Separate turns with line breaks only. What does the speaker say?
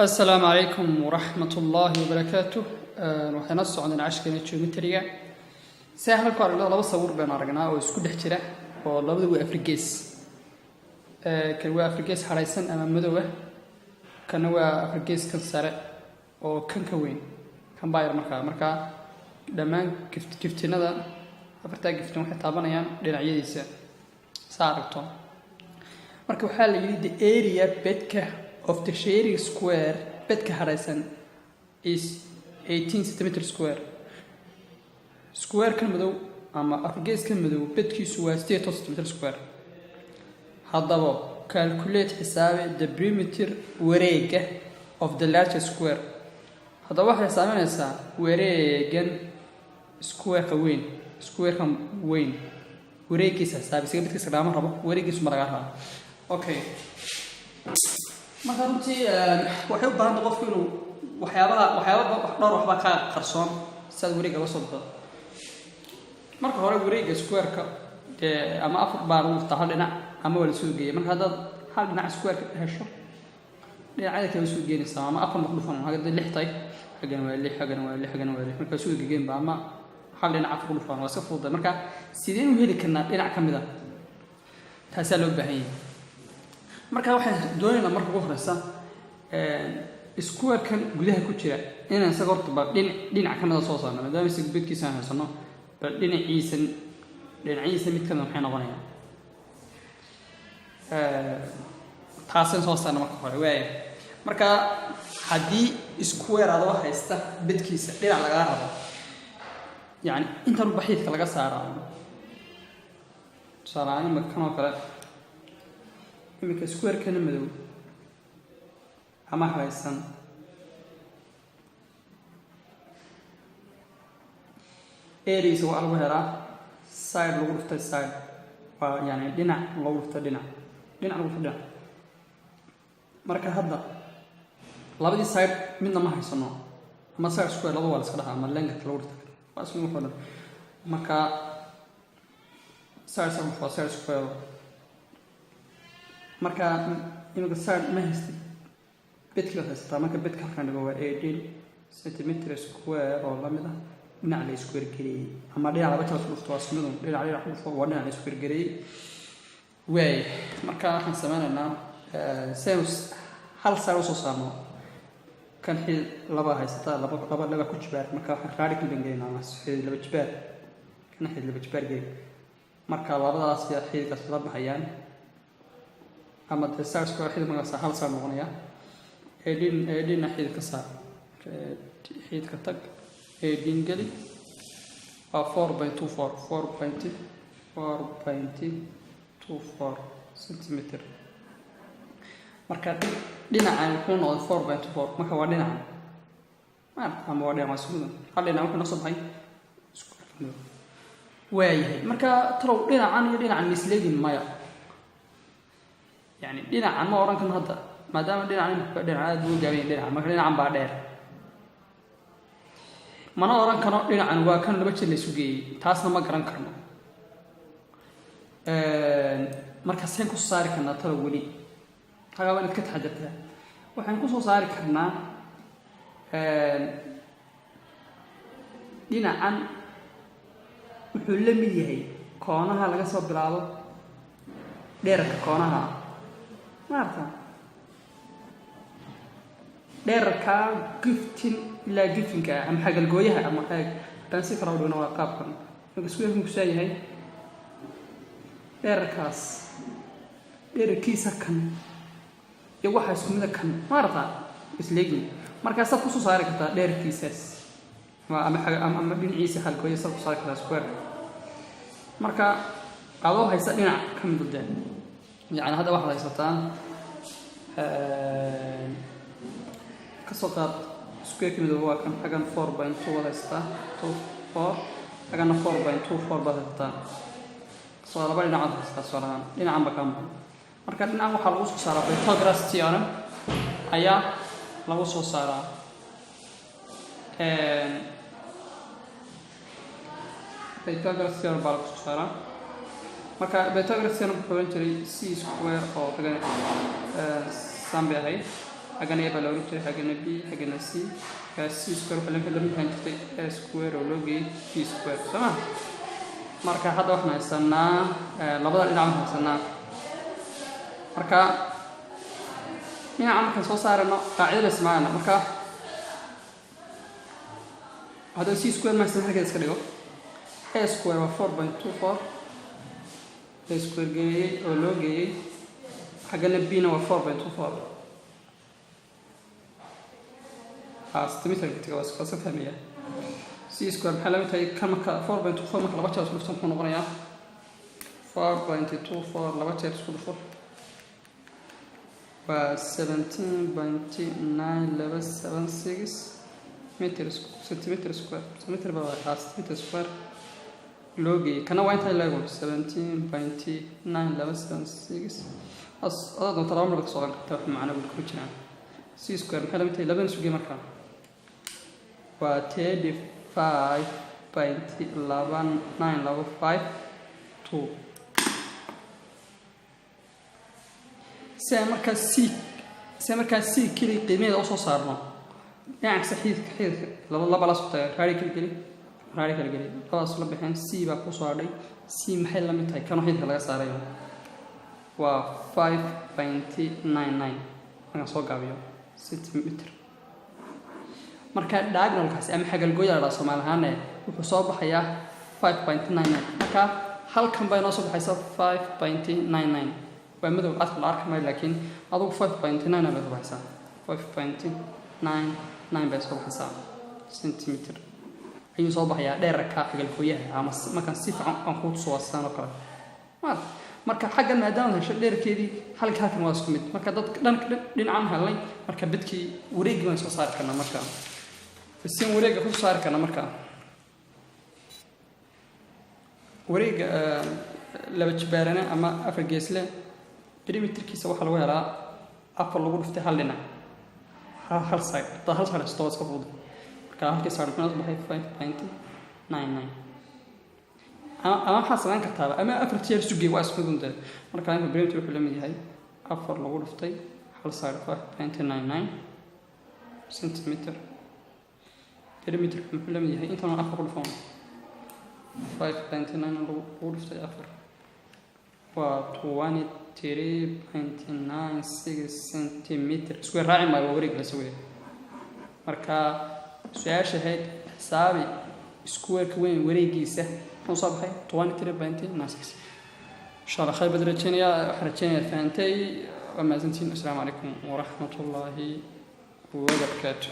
Asalaamu calaykum waraxmat ullaahi wabarakaatuh. Waxayna socdeen cashkeena geometry-ga. Si halka ku aragno, laba sawir baynu aragnaa oo isku dhex jira, oo labadu waa afrigees. Kan waa afrigees haraysan ama madow ah, kana waa afrigees kan sare oo kan ka weyn, kan baa yar. Markaa dhammaan giftinada, afartaa giftin, waxay taabanayaan dhinacyadiisa, saa aragto. Marka waxaa la yidhi the area, bedka, of the shaded square, bedka haraysan, is 18 centimeter square. Square-kan madow ama afargeeskan madow bedkiisu waa 18 centimeter square. Haddaba calculate, xisaabe, the perimeter, wareega, of the larger square. Haddaba waxay xisaaminaysaa wareegan square-ka weyn, square-kan weyn wareegiisa xisaabi. Isaga bedkiisa lagama rabo, wareegiisu ma lagaa rabaa. Okay, marka runtii waxay u baahanta qofku inuu waxyaabaha, waxyaaba dhowr waxbaa ka qarsoon si aad wareegga la soo baxdo. Marka hore wareegga square-ka dee ama afar baa lagu dhuftaa hal dhinac ama waa la soo geeya. Marka haddaad hal dhinac square-ka hesho, dhinacyada kale soo geenaysaa, ama afar ma ku dhufan. Hadday lix tahay, xaggan waa lix, xaggan waa lix, xaggan waa lix. Marka soo gegeenba ama hal dhinac afar ku dhufan, waa iska fududay. Marka sideen u heli karnaa dhinac ka mid a? Taasaa loo baahan yahay. Marka waxaan doonaynaa marka ugu horeysa square-kan gudaha ku jira inaan isaga horta ba dhinac ka mida soo saarno, maadaama isaga bedkiisa aan haysano. Bal dhinaciisan, dhinaciisa mid kamida maxay noqonayaan? Taasaan soo saarna marka hore waaya. Marka haddii square adoo haysta bedkiisa dhinac lagaa rabo, yacni intan baxiidka laga saaraa, tusaale ahaan imika kan oo kale, iminka square-kana madow ama haraysan, areas waxaa lagu helaa side lagu dhuftay side, waa yani dhinac lagu dhuftay dhinac, dhinac lagu dhuftay dhinac. Marka hadda labadii side midna ma haysano, ama side square laba waa la iska dhahaa, ama length lagu dhuftay, waa isku wuxuu dhan. Marka side side waa side square. Marka iminka side ma haystid, bedkii baad haysataa. Marka bedka halkan dhigo waa 18 centimeter square oo lamid ah dhinac la isku ergareeyey, ama dhinac laba jeer isku dhufto, waa isku mid. Dhinac dhinac ku dhufto waa dhinac la isku ergareeyey waay. Marka waxaan sameynaynaa si aynu hal side usoo saarno, kan xidid laba haysataa, laba laba laba ku jibaar. Marka waxaan radical baan gelinaa, xidid laba jibaar, kana xidid laba jibaar geli. Marka labadaas yaa xididkaas la baxayaan, ama dee side square xidid markaas hal side noqonaya. 18, 18-na xidid ka saar, xididka tag, 18 geli, waa 4.24, 4.24 centimeter. Marka dhinacan wuxuu noqday 4.24. Marka waa dhinacan ama waa dhinac, waa isku mid, hal dhinac wuxuu noo soo baxay isku waayahay. Marka talow dhinacan iyo dhinacan misleegin maya? Yani dhinacan ma odhan karno hadda, maadaama dhinacan imika dhinac aad buu gaaban yahay dhinacan. Marka dhinacan baa dheer mana odhan karno, dhinacan waa kan laba jir la isu geeyey, taasna ma garan karno. Marka seen kusoo saari karnaa talo? Weli hagaa waa inaad ka taxadirtaa. Waxaan kusoo saari karnaa dhinacan wuxuu la mid yahay koonaha laga soo bilaabo dheerarka koonaha, maarta dheerarkaa giftin ilaa gifinka ah ama xagalgooyaha ama eeg. Haddaan si kala u dhigno waa qaabkan. Marka square kusaa yahay, dheerarkaas dherarkiisa kan iyo waxaa isku mida kan, maarata isleegin. Markaasaad kusoo saari kartaa dherarkiisaas ama ama dhinaciisa xalgooya saad ku saari kartaa square. Marka adoo haysta dhinac ka mida dee, yacni hadda waxaad haysataa, kasoo qaad square ka midooba waa kan, xaggan 4.2 baad haysataa, two four, xaggana 4.24 baad haysataa. Soo laba dhinacood haysataa tusaalahaan, dhinacan ba kaa maqan. Marka dhinacan waxaa lagu soo saaraa Pythagoras theorem ayaa lagu soo saaraa. Pythagoras theorem baa lagu soo saaraa. Marka Pythagoras theorem wuxuu oran jiray c square oo xagan san bay ahayd. Xaggana A baa la oran jiray, xaggana B, xaggana C. Markaa C square waxay la mid ahaan jirtay A square oo loo geeyey B square, soo ma? Marka hadda waxaan haysanaa labada dhinac waxaan haysanaa. Marka dhinaca markaan soo saarano, qaacidada isticmaalana. Marka haddaba C square ma haysan, halkeeda iska dhigo. A square waa 4.24, A square geeyey oo loo geeyey, xaggana B na waa 4.24 centimeter tiga, waa iska fahmaya. C square maxay la mid tahay? Kan marka 4.24 marka laba jeer isku dhufto, muxuu noqonayaa? 4.24 laba jeer isku dhufo waa 17.9276 meter, centimeter square, centimeter baa waa centimeter square loo geeyey. Kana waa intaa leego 17.9276. Adaa doonta laba mar ka soo qan karta, wax macno buu ku jiraan. C square maxay la mid tahay? Labana sugey markaa waa 35.29252. Si aan markaa C keli qiimaheeda usoo saarno, dhinaca kasta xididka laba laba la socota, radical geli, radical geli, labadaas la baxeen, C baa kusoo hadhay. C maxay la mid tahay? Kanoo xididka laga saarayo waa 5.99 markaan soo gaabiyo centimeter. Marka diagonalkaasi ama xagalgooya la dhaha Soomaali ahaane wuxuu soo baxayaa 5.99. Marka halkan bay noo soo baxaysa 5.99. Waa madow, cadka la arki maayo, laakiin adugu 5.9 bay soo baxaysaa, 5.99 bay soo baxaysaa centimeter ayuu soo baxayaa dheerarka xagalgooyaha. Ama markaan si fiican aan kuu tuso, waa sidaan oo kale. Marka xaggan maadaama hesho dheerkeedii, halka halkan waa isku mid. Marka dad dhan dhinacan helnay, marka bedkii wareegii baan soo saari karnaa. Marka sin wareegga ku saari karnaa, marka wareegga laba jibaarane ama afar geesle, perimeterkiisa waxaa lagu helaa afar lagu dhuftay hal dhinac, hal side. Haddaad hal side haysato, waa iska fudud. Marka halkii side muxuu soo baxay? 5.99. Ama waxaad samayn kartaaba ama afar jeer sugey, waa isku mid un. Marka inka perimeter wuxuu la mid yahay afar lagu dhuftay hal side, 5.99 centimeter. Perimeter muxuu la mid yahay? Intan afar ku dhufan, 5.9 lagu dhuftay afar waa 23.96 centimeter square. Raaci maayo, waa wareeg la sugaya. Marka su-aasha ahayd xisaabi squareka weyn wareegiisa, muxuu soo baxay? 23.96. Insha Allah khayr baad rajeynayaa, waxaan rajeynayaa fahantay. Waa mahadsantihiin. Asalaamu calaykum waraxmat ullaahi wabarakaatu.